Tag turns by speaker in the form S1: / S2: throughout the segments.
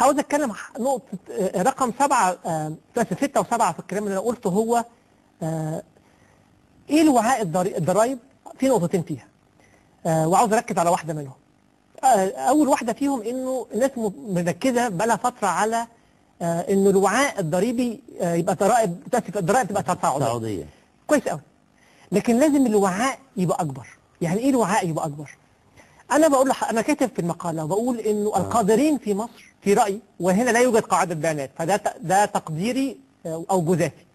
S1: عاوز اتكلم نقطة رقم 7، 6 و7 في الكلام اللي انا قلته، هو ايه الوعاء الضرايب؟ في نقطتين فيها، وعاوز اركز على واحدة منهم. اول واحدة فيهم انه الناس مركزه بقالها فترة على انه الوعاء الضريبي يبقى ضرائب، الضرائب تبقى تصاعدية. كويس قوي، لكن لازم الوعاء يبقى اكبر. يعني ايه الوعاء يبقى اكبر؟ انا بقول انا كاتب في المقالة وبقول انه القادرين في مصر في رايي، وهنا لا يوجد قاعدة بيانات فده ده تقديري او جزافي،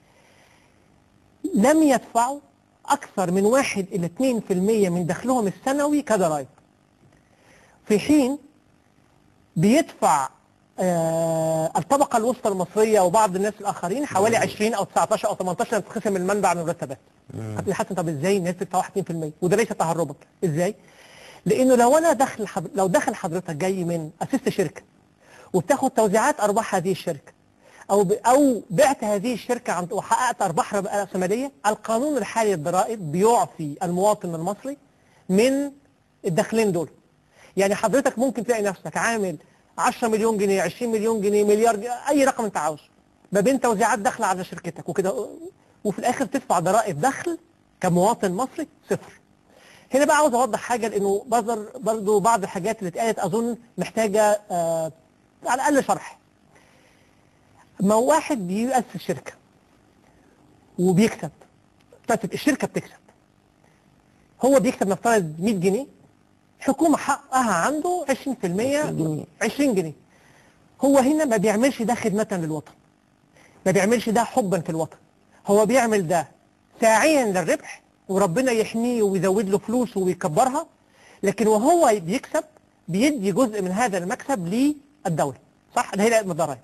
S1: لم يدفعوا اكثر من 1 إلى 2% من دخلهم السنوي كضرائب، في حين بيدفع الطبقة الوسطى المصرية وبعض الناس الاخرين حوالي 20 او 19 او 18 تتخصم المنبع من المرتبات. هتقول حسن طب ازاي الناس تدفع 1 2%؟ وده ليس تهربا. ازاي؟ لانه لو انا دخل لو دخل حضرتك جاي من اسست شركة وبتاخد توزيعات ارباح هذه الشركة او بعت هذه الشركة وحققت ارباح راسمالية، القانون الحالي للضرائب بيعفي المواطن المصري من الدخلين دول. يعني حضرتك ممكن تلاقي نفسك عامل 10 مليون جنيه، 20 مليون جنيه، مليار جنيه، اي رقم انت عاوزه، ما بين توزيعات دخل على شركتك وكده، وفي الاخر تدفع ضرائب دخل كمواطن مصري صفر. هنا بقى عاوز اوضح حاجة، لانه برضه بعض الحاجات اللي اتقالت اظن محتاجه على الاقل شرح. ما واحد بيأسس شركة وبيكسب، الشركة بتكسب، هو بيكسب نفترض 100 جنيه، حكومة حقها عنده 20%، 20 جنيه. هو هنا ما بيعملش ده خدمة للوطن، ما بيعملش ده حبا في الوطن، هو بيعمل ده ساعيا للربح، وربنا يحميه ويزود له فلوسه ويكبرها، لكن وهو بيكسب بيدي جزء من هذا المكسب للدولة، صح؟ ده هي الضرائب.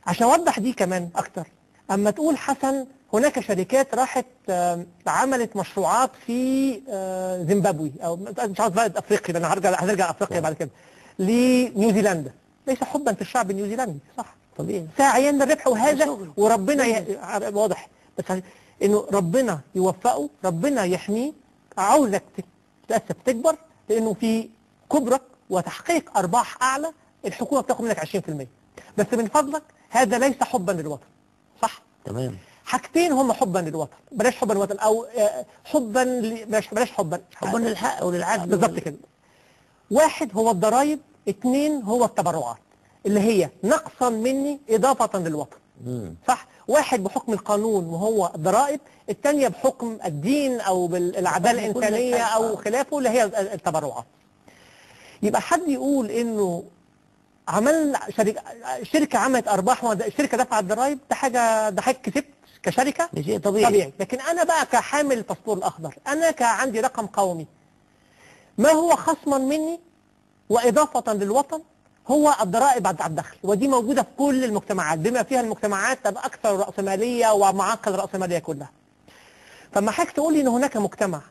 S1: عشان اوضح دي كمان اكتر، اما تقول حسن هناك شركات راحت عملت مشروعات في زيمبابوي، او مش عاوز بلد افريقي لان هنرجع افريقيا بعد كده، لنيوزيلندا، ليس حبا في الشعب النيوزيلندي، صح؟ طبيعي، ساعيا للربح، وهذا وربنا واضح، بس انه ربنا يوفقه، ربنا يحميه، عاوزك تتاسف تكبر، لانه في كبرك وتحقيق ارباح اعلى الحكومة بتاخد منك 20%، بس من فضلك هذا ليس حبا للوطن، صح؟
S2: تمام.
S1: حاجتين هم حبا للوطن، بلاش حبا للوطن او حبا بلاش حبا،
S2: حبا للحق وللعدل،
S1: بالظبط كده. واحد هو الضرايب، اثنين هو التبرعات اللي هي نقصا مني اضافه للوطن. صح؟ واحد بحكم القانون وهو الضرائب، الثانية بحكم الدين او بالعدالة الانسانية او خلافه اللي هي التبرعات. يبقى حد يقول انه عمل شركة عملت ارباح والشركة دفعت ضرائب، ده حاجة، ده حاجة كسبت كشركة،
S2: شيء طبيعي.
S1: لكن انا بقى كحامل الباسبور الاخضر، انا كعندي رقم قومي، ما هو خصما مني واضافه للوطن هو الضرائب على الدخل، ودي موجودة في كل المجتمعات بما فيها المجتمعات الاكثر راسمالية ومعاقل الراسمالية كلها. فما حضرتك تقول لي ان هناك مجتمع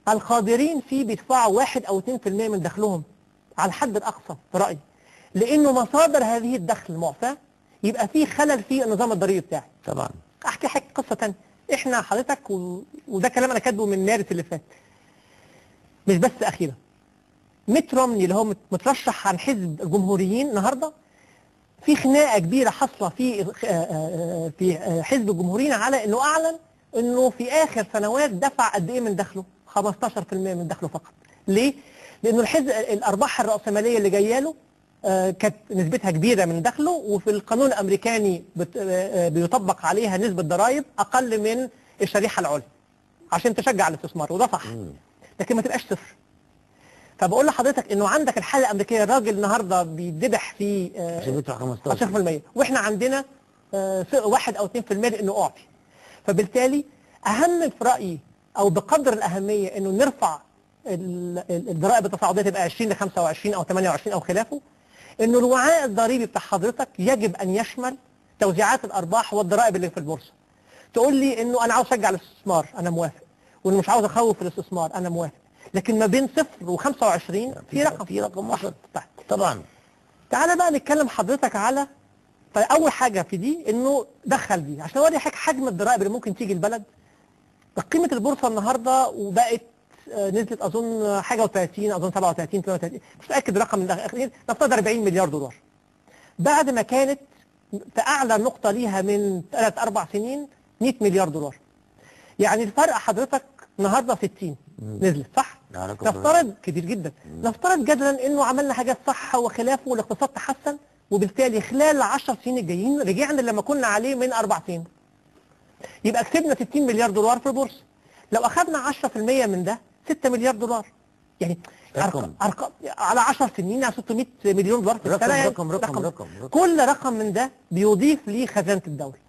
S1: القادرين فيه بيدفعوا 1 أو 2% من دخلهم على الحد الاقصى في رايي، لانه مصادر هذه الدخل معفاه، يبقى في خلل في النظام الضريبي بتاعي.
S2: طبعا.
S1: احكي حك قصة ثانية، احنا حضرتك وده كلام انا كاتبه من مارس اللي فات، مش بس اخيرا. ميت رومني اللي هو مترشح عن حزب الجمهوريين النهارده، في خناقه كبيرة حاصله في حزب الجمهوريين على انه اعلن انه في اخر سنوات دفع قد ايه من دخله؟ 15% من دخله فقط. ليه؟ لانه الحزب الارباح الراسمالية اللي جاية له كانت نسبتها كبيرة من دخله، وفي القانون الامريكاني بيطبق عليها نسبه ضرائب اقل من الشريحة العليا عشان تشجع الاستثمار، وده صح، لكن ما تبقاش صفر. فبقول لحضرتك انه عندك الحالة الامريكية، الراجل النهارده بيتذبح في 15%، واحنا عندنا 1 أو 2% لانه اعفي. فبالتالي اهم في رايي او بقدر الاهمية انه نرفع الضرائب التصاعديه تبقى 20 ل 25 او 28 او خلافه، انه الوعاء الضريبي بتاع حضرتك يجب ان يشمل توزيعات الارباح والضرائب اللي في البورصة. تقول لي انه انا عاوز اشجع الاستثمار، انا موافق، وانه مش عاوز اخوف الاستثمار، انا موافق، لكن ما بين 0 و25 في رقم،
S2: في رقم وسط طبعا.
S1: تعالى بقى نتكلم حضرتك على اول حاجة في دي، انه دخل دي عشان اوري حجم الضرائب اللي ممكن تيجي البلد. قيمة البورصة النهارده وبقت نزلت اظن حاجة و30، اظن 37 38، مش متاكد الرقم الاخير، نفترض 40 مليار دولار. بعد ما كانت في اعلى نقطة ليها من 3-4 سنين 100 مليار دولار. يعني الفرق حضرتك النهارده 60 نزلت، صح؟ نفترض كبير جدا. نفترض جدلا انه عملنا حاجات صح وخلافه والاقتصاد تحسن، وبالتالي خلال 10 سنين الجايين رجعنا لما كنا عليه من 4 سنين. يبقى كسبنا 60 مليار دولار في البورصة. لو اخذنا 10% من ده 6 مليار دولار. يعني ارقام على 10 سنين يعني 600 مليون دولار في السنة. يعني
S2: رقم رقم رقم رقم.
S1: كل رقم من ده بيضيف لخزانه الدولة.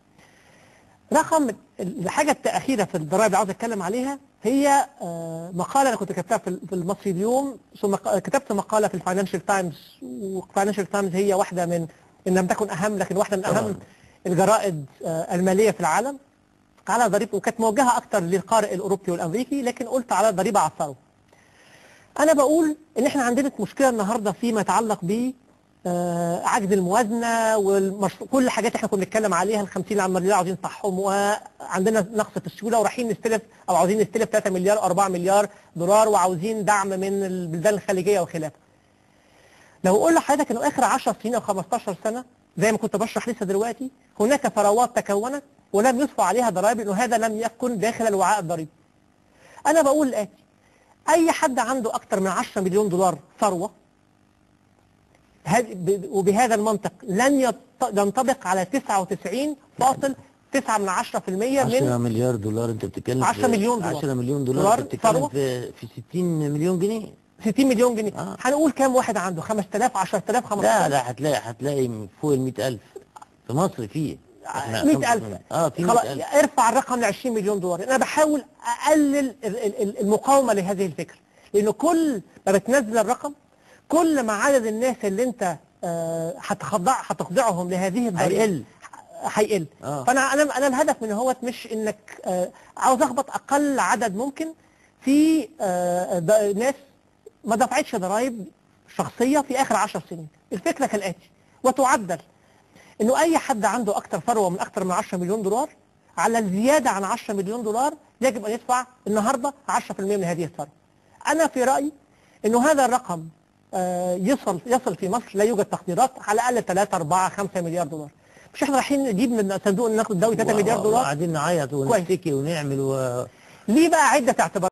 S1: رقم الحاجة الاخيرة في الضرائب اللي عاوز اتكلم عليها هي مقاله انا كنت كتبتها في المصري اليوم، ثم كتبت مقاله في الفاينانشال تايمز، وفاينانشال تايمز هي واحدة من، ان لم تكن اهم، لكن واحدة من اهم الجرائد المالية في العالم، على ضريبة، وكانت موجهة اكثر للقارئ الاوروبي والامريكي، لكن قلت على ضريبة على الثروة. انا بقول ان احنا عندنا مشكلة النهارده فيما يتعلق ب عجز الموازنة وكل الحاجات اللي احنا كنا بنتكلم عليها، ال 50 مليار عاوزين نصحهم، وعندنا نقص في السيولة، ورايحين نستلف او عاوزين نستلف 3 مليار 4 مليار دولار، وعاوزين دعم من البلدان الخليجية وخلافه. لو اقول لحضرتك انه اخر 10 سنين او 15 سنة زي ما كنت بشرح لسه دلوقتي، هناك ثروات تكونت ولم يدفع عليها ضرائب لانه هذا لم يكن داخل الوعاء الضريبي. انا بقول الاتي: اي حد عنده اكثر من 10 مليون دولار ثروة، وبهذا المنطق لن ينطبق على 99.9% من
S2: 10 مليار دولار. انت بتتكلم
S1: 10 مليون دولار،
S2: 10 مليون دولار بتتكلم في 60 مليون جنيه.
S1: 60 مليون جنيه. هنقول كام واحد عنده؟ 5000، 10000، 15000؟
S2: لا لا، هتلاقي فوق ال 100000 في مصر. فيه
S1: 100000.
S2: في 100000.
S1: ارفع الرقم ل 20 مليون دولار. انا بحاول اقلل المقاومة لهذه الفكرة، لانه كل ما بتنزل الرقم كل ما عدد الناس اللي انت هتخضعهم لهذه الضريبة هيقل. فانا انا انا الهدف من هو مش انك عاوز اخبط اقل عدد ممكن في ناس ما دفعتش ضرائب شخصية في اخر 10 سنين. الفكرة كالاتي، وتعدل انه اي حد عنده اكثر ثروة من اكثر من 10 مليون دولار، على الزيادة عن 10 مليون دولار يجب ان يدفع النهارده 10% من هذه الثروة. انا في رايي انه هذا الرقم يصل في مصر، لا يوجد تقديرات، على الاقل 3 4 5 مليار دولار. مش احنا رايحين نجيب من صندوق النقد الدولي 3 مليار دولار
S2: وقاعدين نعيط ونشتكي ونعمل
S1: ليه بقى عده اعتبارات.